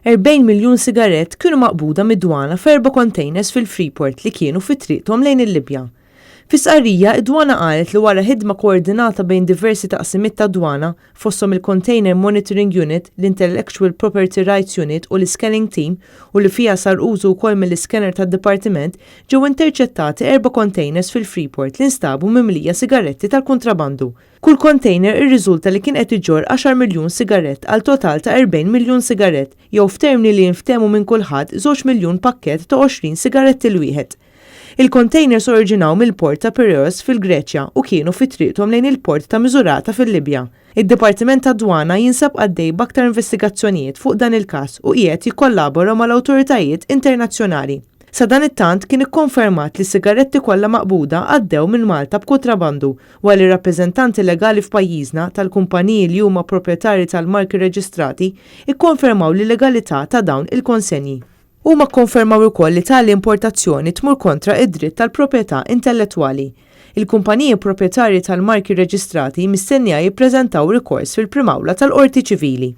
40 miljun sigarett kienu maqbuda mid-dwana f'erba' containers fil-Freeport li kienu fi triqthom lejn il-Libja. Fi stqarrija, id-Dwana qalet li wara ħidma koordinata bejn diversi taqsimiet tad-Dwana, fosthom il-Container Monitoring Unit, l-Intellectual Property Rights Unit u l-Scanning Team, u li fiha sar użu wkoll mill-iscanner tad-Dipartiment, ġew interċettati erba' containers fil-Freeport li nstabu mimlija sigaretti tal-kuntrabandu. Kull kontejner irriżulta li kien qed iġorr għaxar miljun sigarett għal total ta' 40 miljun sigarett, jew f'termini li jinftehmu minn kulħadd żewġ miljun pakkett ta' 20 sigaretti l-wieħed. Il-kontejners oriġinaw mill-port ta' Piraeus fil-Greċja u kienu fi triqthom lejn il-port ta' Misurata fil-Libja. Id-Dipartiment tad-Dwana jinsab għaddej b'aktar investigazzjonijiet fuq dan il-każ u qiegħed jikkollabora mal-awtoritajiet internazzjonali. Sadanittant kien ikkonfermat li s-sigaretti kollha maqbuda għaddew minn Malta b'kutrabandu wara li rappreżentanti legali f'pajjiżna tal-kumpaniji li huma proprjetarji tal-marki rreġistrati kkonfermaw l-illegalità ta' dawn il-konsenji. Huma kkonfermaw ukoll li tali importazzjoni tmur kontra d-dritt tal-proprjetà intellettwali. Il-kumpaniji proprjetarji tal-marki rreġistrati mistennija jippreżentaw rikors fil-Prim'Awla tal-Qorti Ċivili.